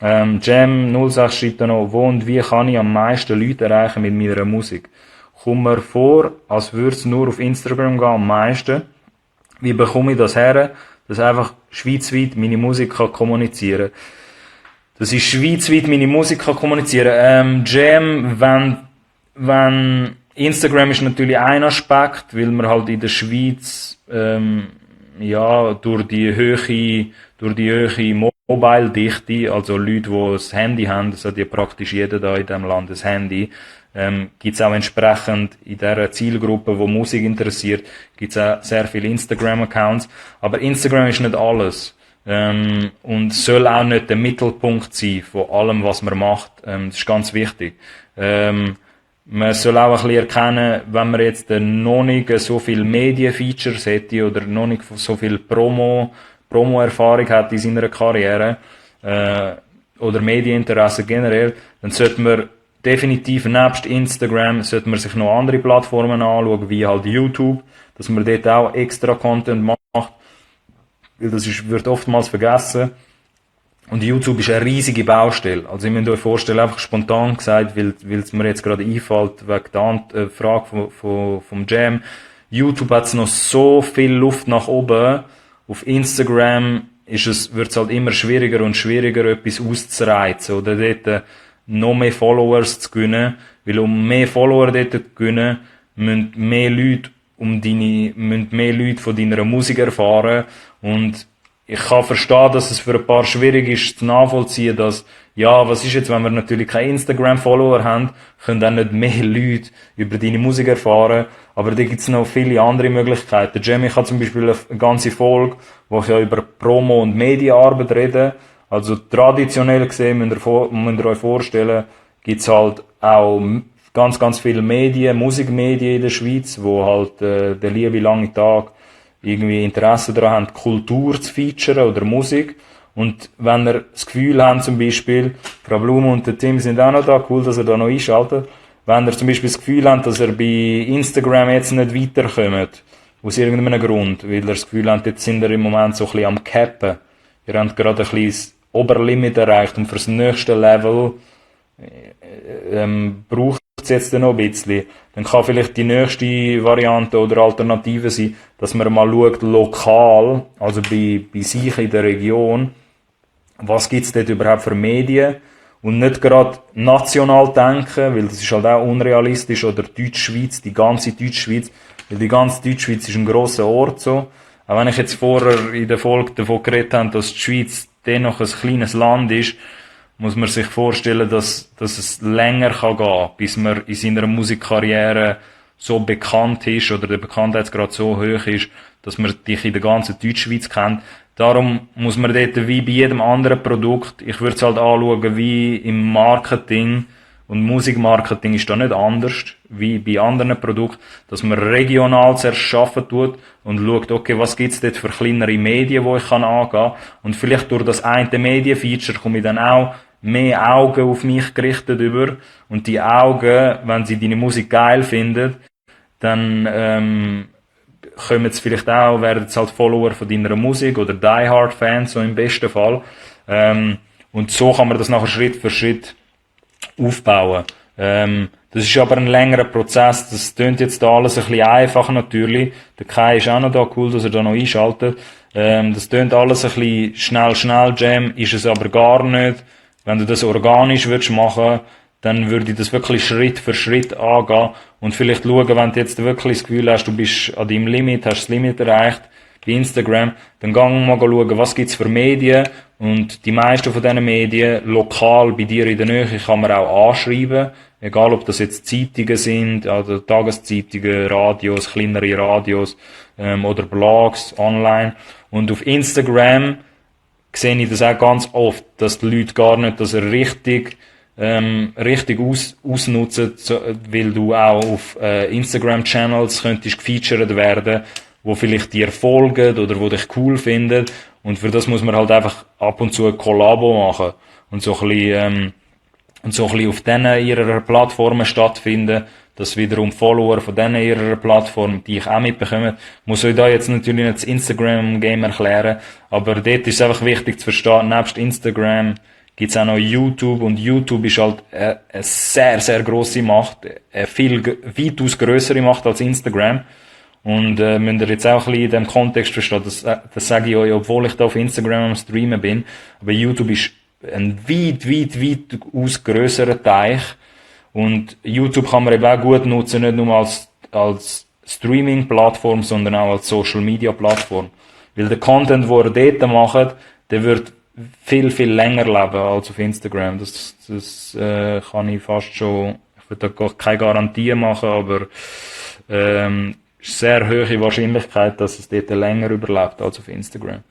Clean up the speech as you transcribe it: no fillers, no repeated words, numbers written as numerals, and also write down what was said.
Jam06 schreibt dann noch, wo und wie kann ich am meisten Leute erreichen mit meiner Musik? Kommt mir vor, als würde es nur auf Instagram gehen am meisten. Wie bekomme ich das her, dass einfach schweizweit meine Musik kann kommunizieren? Dass ich schweizweit meine Musik kann kommunizieren. Jam, wenn Instagram ist natürlich ein Aspekt, weil man halt in der Schweiz ja durch die hohe Mobile-Dichte, also Leute, die ein Handy haben, das hat ja praktisch jeder da in diesem Land ein Handy, gibt's auch entsprechend in dieser Zielgruppe, wo Musik interessiert, gibt's auch sehr viele Instagram-Accounts. Aber Instagram ist nicht alles. Und soll auch nicht der Mittelpunkt sein von allem, was man macht. Das ist ganz wichtig. Man soll auch ein bisschen erkennen, wenn man jetzt noch nicht so viel Medien-Features hätte oder noch nicht so viel Promo-Erfahrung hat in seiner Karriere, oder Medieninteresse generell, dann sollte man definitiv nebst Instagram sollte man sich noch andere Plattformen anschauen, wie halt YouTube, dass man dort auch extra Content macht, weil wird oftmals vergessen. Und YouTube ist eine riesige Baustelle. Also ich muss euch vorstellen, einfach spontan gesagt, weil es mir jetzt gerade einfällt, wegen der Frage vom Jam. YouTube hat noch so viel Luft nach oben. Auf Instagram wird es halt immer schwieriger und schwieriger, etwas auszureizen oder dort noch mehr Followers zu gewinnen. Weil um mehr Follower dort zu gewinnen, müssen mehr Leute von deiner Musik erfahren. Und ich kann verstehen, dass es für ein paar schwierig ist zu nachvollziehen, dass, ja, was ist jetzt, wenn wir natürlich keine Instagram-Follower haben, können dann nicht mehr Leute über deine Musik erfahren. Aber da gibt es noch viele andere Möglichkeiten. Jamie hat zum Beispiel eine ganze Folge, wo ich ja über Promo- und Medienarbeit rede. Also traditionell gesehen, müsst ihr euch vorstellen, gibt's halt auch ganz, ganz viele Medien, Musikmedien in der Schweiz, wo halt der liebe lange Tag irgendwie Interesse daran haben, Kultur zu featuren oder Musik. Und wenn ihr das Gefühl habt, zum Beispiel, Frau Blum und der Tim sind auch noch da, cool, dass ihr da noch einschaltet. Wenn ihr zum Beispiel das Gefühl habt, dass ihr bei Instagram jetzt nicht weiterkommt, aus irgendeinem Grund, weil ihr das Gefühl habt, jetzt sind ihr im Moment so ein bisschen am Cappen. Ihr habt gerade ein bisschen das Oberlimit erreicht und fürs nächste Level braucht es jetzt noch ein bisschen. Dann kann vielleicht die nächste Variante oder Alternative sein, dass man mal schaut, lokal, also bei sich in der Region, was gibt's dort überhaupt für Medien und nicht gerade national denken, weil das ist halt auch unrealistisch, oder Deutschschweiz, die ganze Deutschschweiz, weil die ganze Deutschschweiz ist ein grosser Ort so. Auch wenn ich jetzt vorher in der Folge davon geredet habe, dass die Schweiz dennoch ein kleines Land ist, muss man sich vorstellen, dass es länger kann gehen, bis man in seiner Musikkarriere so bekannt ist oder der Bekanntheitsgrad so hoch ist, dass man dich in der ganzen Deutschschweiz kennt. Darum muss man dort wie bei jedem anderen Produkt, ich würde es halt anschauen wie im Marketing, und Musikmarketing ist da nicht anders wie bei anderen Produkten, dass man regional zuerst schaffen tut und schaut, okay, was gibt's dort für kleinere Medien, wo ich angehen kann, und vielleicht durch das eine Medienfeature komme ich dann auch mehr Augen auf mich gerichtet über, und die Augen, wenn sie deine Musik geil finden, dann kommen jetzt vielleicht auch, werden es halt Follower von deiner Musik oder Die Hard Fans, so im besten Fall. Und so kann man das nachher Schritt für Schritt aufbauen. Das ist aber ein längerer Prozess. Das tönt jetzt da alles ein bisschen einfach natürlich. Der Kai ist auch noch da, cool, dass er da noch einschaltet. Das tönt alles ein bisschen schnell, Jam, ist es aber gar nicht. Wenn du das organisch würdest machen, dann würde ich das wirklich Schritt für Schritt angehen und vielleicht schauen, wenn du jetzt wirklich das Gefühl hast, du bist an deinem Limit, hast das Limit erreicht bei Instagram, dann geh mal schauen, was gibt's für Medien, und die meisten von diesen Medien lokal bei dir in der Nähe kann man auch anschreiben, egal ob das jetzt Zeitungen sind, also Tageszeitungen, Radios, kleinere Radios oder Blogs online. Und auf Instagram sehe ich das auch ganz oft, dass die Leute gar nicht das richtig ausnutzen, weil du auch auf Instagram-Channels könntest gefeatured werden, wo vielleicht dir folgen oder wo dich cool finden, und für das muss man halt einfach ab und zu ein Kollabo machen und so ein bisschen auf denen ihrer Plattformen stattfinden, dass wiederum Follower von denen ihrer Plattform, die ich auch mitbekomme, muss euch da jetzt natürlich nicht das Instagram-Game erklären, aber dort ist es einfach wichtig zu verstehen, nebst Instagram gibt's auch noch YouTube, und YouTube ist halt eine sehr, sehr grosse Macht, eine weitaus grössere Macht als Instagram. Und müsst ihr jetzt auch ein bisschen in dem Kontext verstehen, das sage ich euch, obwohl ich da auf Instagram am Streamen bin, aber YouTube ist ein weit grösserer Teich, und YouTube kann man eben auch gut nutzen, nicht nur als Streaming-Plattform, sondern auch als Social-Media-Plattform. Weil der Content, den ihr dort macht, der wird viel länger leben als auf Instagram. Das kann ich fast schon, ich würde da keine Garantie machen, aber ist sehr hohe Wahrscheinlichkeit, dass es dort länger überlebt als auf Instagram.